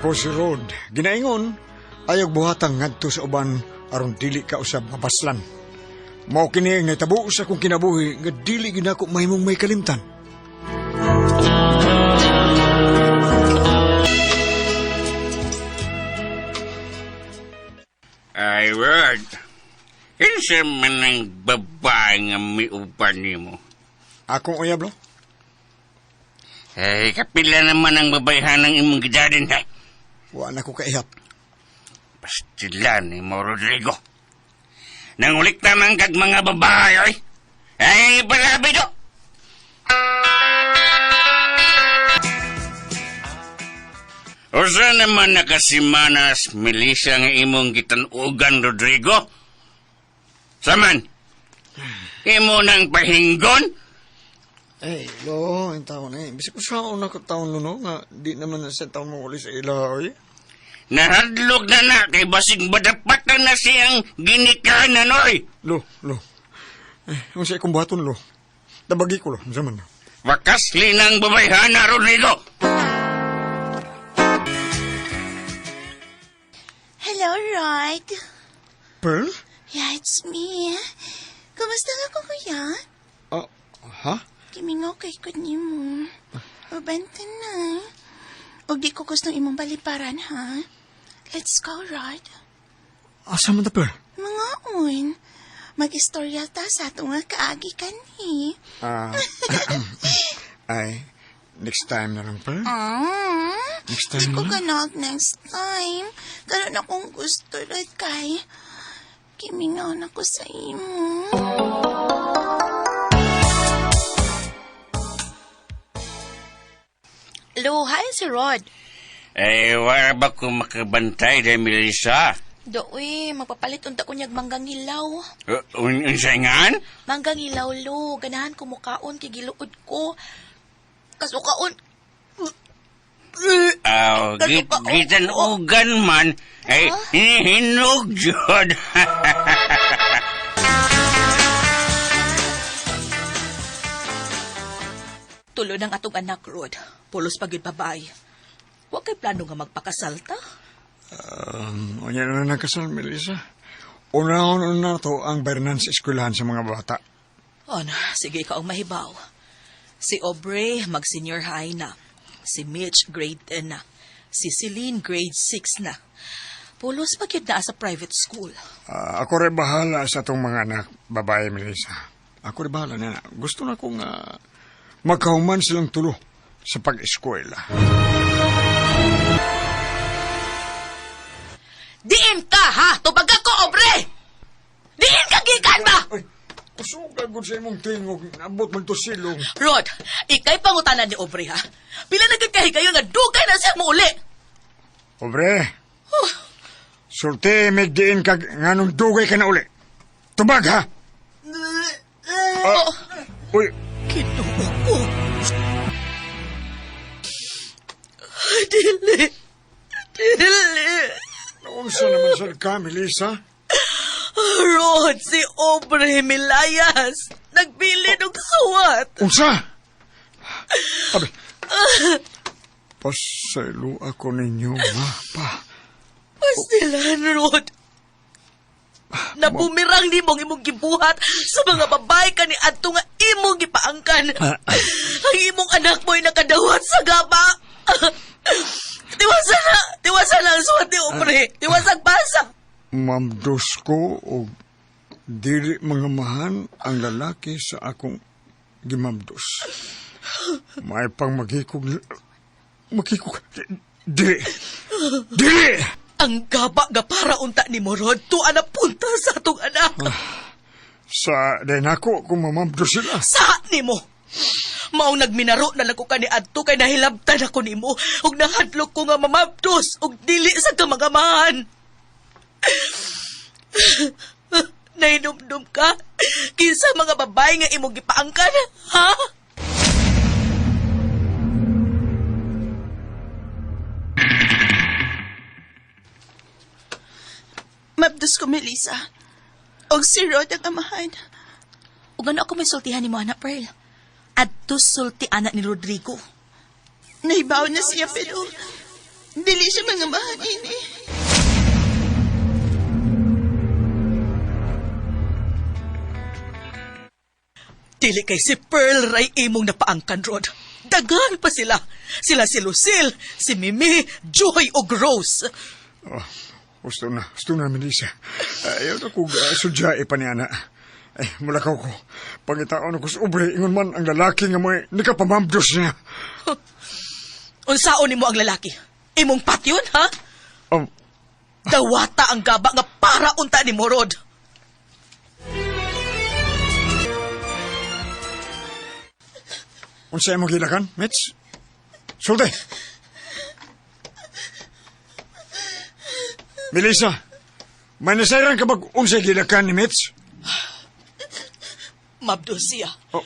Ako si Rod. Ginaingon, ayaw buhatang ngadto sa uban aron dili ka usab mabaslan. Mao kini ang nahitabo sa akong kinabuhi nga dili gyud nako mahimong may kalimtan. Ay, Rod. Kinsa man ang babae nga miuban nimo? Akong uyab lo. Ay, kapila naman ang babayhanang imong gidadin, ha? Wa na ko kaihap. Pastilan ni mo, Rodrigo. Nangulik naman kag mga babae, ay. Ay, palabi do! Usa naman nakasimanas, Melissa nga imong gitanugan, Rodrigo? Saman, imo nang pahinggon? Ay, lo, ang taon na eh. Bisag ko sa una ko taon lo, no, nga di naman na sa taon mo uli sa ila, oy. Nahadlok na na kay basig madapatan na siyang ginikanan, oy. Lo, lo. Eh, ang sa akong buhaton, lo. Tabagi ko, lo. Unsa man. Wakas linang babayhana, Rodrigo! Hello, Rod. Pearl? Yeah, it's me. Kumusta nga ko, kuya? Ah, ha? Kimingaw kay ko nimo. Uban ka na. Ug di ko gustong imong baliparan, ha? Let's go, Rod. Asa man ta, Pearl? Mga un. Mag-istorya ta sa atong nga kaagi kanhi. Ah, ay, next time na lang, Pearl. Ah, Next di time ko na lang. ganag next time. Karon akong gusto, Rod, kay kimingaw na ko sa imo. Lo, hi si Rod. Eh, wala ba ko makabantay dahil Melissa? Doy, magpapalit unta ko niyag manggang hilaw. Unsa ngan? Manggang hilaw, lo. Ganahan ko mukaon kay giluod ko. Kasukaon. Aw, gitan-ugan man, ay hinog jud. Tulo ng atong anak, Rod. Pulos pag yun babae. Wa kay plano nga magpakasal ta? Unya na lang kasal, Melissa. Unahon na to ang bayranan sa eskwelahan sa mga bata. Ano, sige ikaw ang mahibaw. Si Aubrey, mag-senior high na. Si Mitch, grade 10 na. Si Celine, grade 6 na. Pulos pag yun naa sa private school. Ah, ako rin bahala sa itong mga anak, babae, Melissa. Ako rin bahala na. Gusto na kong magkahuman silang tulo sa pag-eskwela. Diin ka, ha? Tubag ako, Aubrey! Diin ka, gikan ba? Ay, kusog agad sa imong tingog. Nabot man to silong. Rod, ikay pangutanan ni Aubrey, ha? Pila na kayo nga dugay na siya muuli. Obre, sulti migdiin kag nganong dugay ka na uli. Tubag, ha? Ah, uy, Kinuo ko. Ay, Dili. Dili. unsa naman sa ka, Melissa? Rod, si Aubrey Milayas. Nagbili ng suwat. Unsa? Abi. Pasaylo ako ninyo, ma, pa. Pastilan, Rod. Nabumirang ni mong imong gibuhat sa mga babae ka ni adto nga imong gipaangkan. Ang imong anak mo'y nakadawat sa gaba. Tiwasan na, tiwasan na ang suwat ni Aubrey. Tiwasan basa. Mamdos ko og dili mga mahan ang lalaki sa akong gimamdos. May pang maghikog maghikog dili dili Ang gaba nga para unta ni Morod, tuwa na punta sa atong anak. Sa dahil nako kung mamamdos sila. Sa nimo. Maong nagminaro na lang ko kani adto kay nahilabtan ako nimo ug nahadlok ko nga mamabdos ug dili sa kamagamahan. Nahinumdum ka kinsa mga babae nga imong gipaangkan, ha? Mabdos ko, Melissa. Og si Rod ang amahan. Ug ano ako may sultihan nimo anak Pearl? Adto sulti anak ni Rodrigo. Nahibaw na siya pero Dili siya mga mahanin eh. Dili kay si Pearl ray imong napaangkan, Rod. Dagan pa sila. Sila si Lucille, si Mimi, Joy o Rose. Oh, gusto na. Gusto na, Melissa. Ayaw na kong sudya pa niya na. Ay, mulakaw ko. Pangitaon ako sa ubre, ingon man ang lalaki nga mo'y nakapamamdos niya. Unsaon nimo ang lalaki? Imong patyon, ha? Dawata ang gaba nga para unta ni Morod. Unsa imong gilakan, Mitch? Sulti! Melissa, may nasayran ka bag unsay gilakan ni Mitch? Mabdo siya. Oh.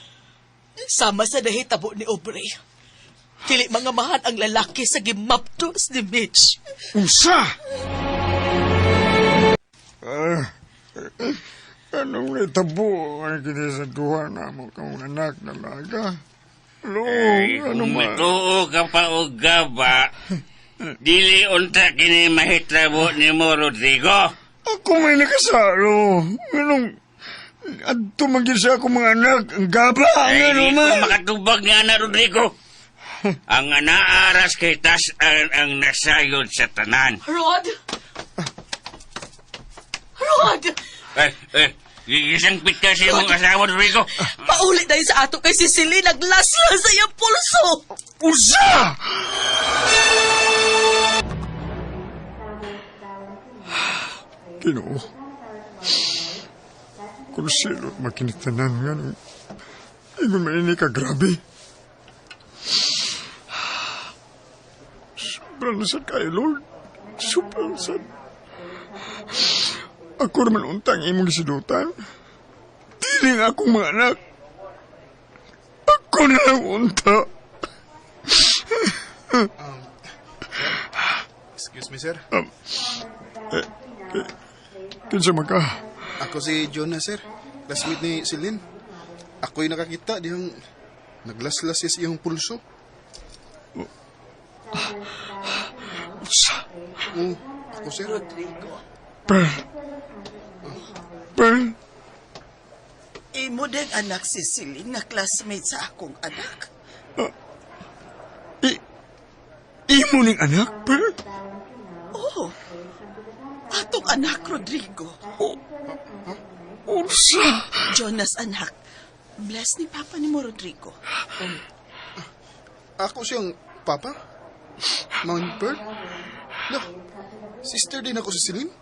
Sama sa nahitabo ni Aubrey. Dili mga mahan ang lalaki sa gimapdos ni Mitch. Unsa? Anong nitabo ang kini sa duha na mo kang anak na laga? Lo, Ay, ano kung man? mituo ka pa og gaba, dili unta kini mahitrabo ni mo, Rodrigo. Ako may nakasalo. Anong adto man gyud sa akong mga anak, ang gaba, ang Ay, ano di ko man. makatubag nga na, Rodrigo. Ang anaaras kay tas-an ang nasayod sa tanan. Rod! Rod! Ay, ay, gisangpit ka sa imong asawa, Rodrigo. Pauli dahil sa ato kay Cecily, naglasla sa iyang pulso! Unsa? Ginoo. Kung silot makinitanan nga nung ingon man ini ka grabe. Sobrang sad kayo, Lord. Sobrang sad. Ako naman untang imong gisidutan. Dili nga akong mga anak. Ako na lang unta. Excuse me, sir. Kinsa man ka? Ako si Jonah, sir. Classmate ni Celine. Ako'y nakakita diyang naglaslas siya sa iyang pulso. Unsa? Oo, ako, sir. Rodrigo, Pearl. Pearl. Imo din anak si Celine nga classmate sa akong anak. Imo ning anak, Pearl? Oh, atong anak, Rodrigo. Unsa? Jonas, anak. Bless ni Papa ni mo, Rodrigo. Ako siyang papa? Mount Pearl? No, sister din ako si Celine.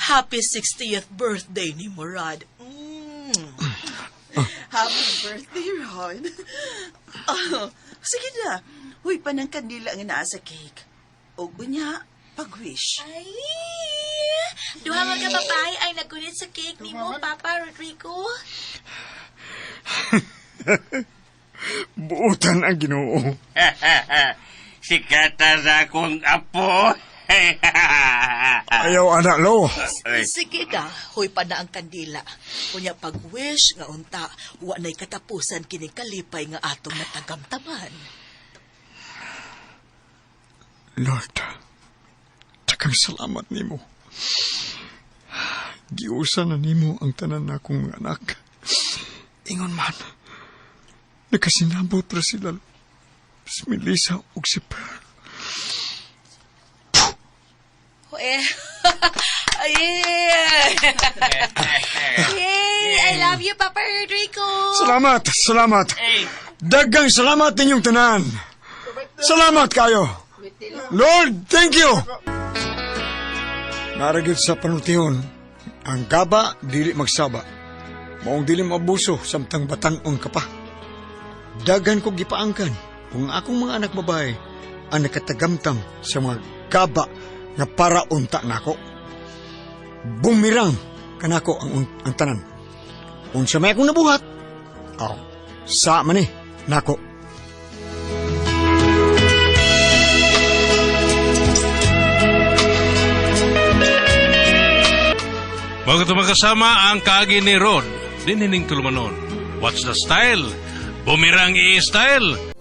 happy 60th birthday ni Murad. Mm. Happy birthday, Ron. Oh, sige na. Huy, panang kandila nga naa sa cake. O unya, pag-wish. Ay! Duha man ka babae ay nagunit sa cake ni mo, Papa Rodrigo. Buutan ang Ginoo. Sikata sa akong apo. Ayaw anak lo. Ay. Sige na, huy pa na ang kandila. Unya pag-wish nga unta, wa na'y katapusan kini kalipay nga atong natagamtaman. Lord, takang salamat nimo. Giusa na nimo ang tanan na akong mga anak. Ingon man, nakasinabot ra sila si Melissa ug si Pearl. Eh, ay, Yay! I love you, Papa Rodrigo. Salamat, salamat. Dagang salamat ninyong tanan. Salamat kayo. Lord, thank you. Naragit sa panultihon, ang gaba dili magsaba. Maong dili maabuso samtang batan-on ka pa. Dagan kog gipaangkan kung akong mga anak babae ang nakatagamtam sa mga gaba nga para unta nako. Bumirang kanako ang tanan. Unsa may akong nabuhat, aw, sa man eh, nako. Bago ito magkasama ang kaagi ni Rod, dinining tulumanon. What's the style? Bumirang i-style.